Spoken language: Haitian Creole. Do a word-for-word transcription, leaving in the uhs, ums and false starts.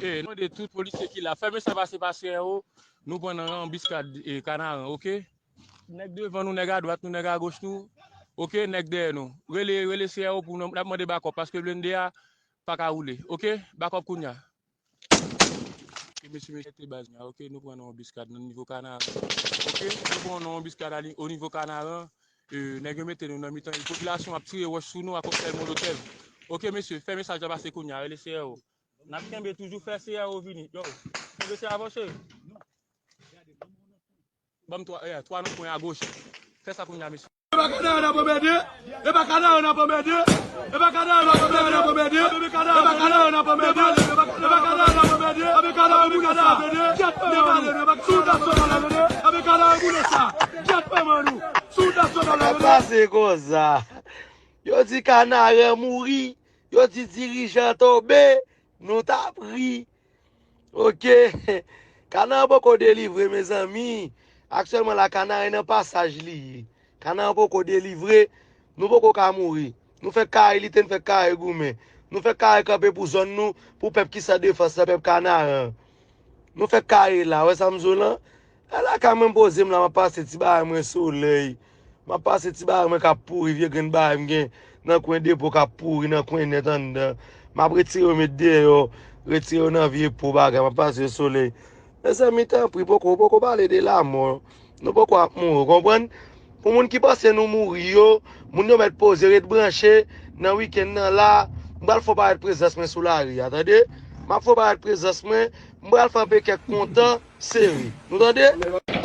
E, nou mande tout polisye ki la, fèmen sa pase pa C R O, nou pran nan anbiskad e Kanaran, oke? Nèg devan nou, nèg adwat nou, nèg agoch nou, oke, nèg dèyè nou. Rele, rele C R O pou nou, n ap mande bakòp, paske blende a pa ka woule, oke? Bakòp kounya. Oke, mesye, mesye, te baz mwen, oke, nou pran nan anbiskad nan nivo Kanaran. Oke, nou pran nan anbiskad ali, o nivo Kanaran. E, nèg yo mete nou nan mitan, popilasyon ap tire wòch sou nou ak koktèl molotèv. Oke, mesye, fè mesaj la pase kounya, rele C R O. N ap kenbe toujou, fè C R O vini. Yo, kenbe C R O avanse. Ban m twa, eh, twa nan kwen agoch. Fè sa kounya, mesye. E pa Kanaran n ap anmède. E pa Kanaran n ap anmède. E pa Kanaran n ap anmède. E pa Kanaran n ap anmède. E pa Kanaran n ap anmède. E pa Kanaran boule sa. Gyèt fè mwen. Sou ta sou ta la vene. E pa Kanaran boule sa. Gyèt fè mwen nou. Sou ta sou ta la vene. Sa pase konsa. Yo di Kanaran mouri. Yo di dirijan tonbe. Nou t ap ri. Oke. Kanaran poko delivre, mezanmi. Aktyèlman la, Kanaran nan pasaj li ye. Kanaran poko delivre. Nou poko ka mouri. Nou fèk kare lite, nou fèk kare goumen. Nou fèk kare kanpe pou zòn nou, pou pèp ki san defans lan, pèp Kanaran. Nou fèk kare la, wè sa m di w lan? E lakay mwen m poze m la, m ap pase ti bagay mwen solèy. M ap pase ti bagay mwen k ap pouri, vye grenn bagay m gen nan kwen depo k ap pouri nan kwen nèt anndan. M ap retire yo met deyò, retire yo nan vye po bagay, m ap pase yo solèy. Mezanmi, tanpri, poko, poko pale de lamò. Nou poko ap mouri, w konprann? Pou moun ki panse nou mouri yo, moun yo mèt poze, ret branche nan wikenn nan la. M pral fè w parèt prezans mwen sou lari a, tande? M ap fè w parèt prezans mwen, m pral fè anpe kèk kontan, sere. Nou tande?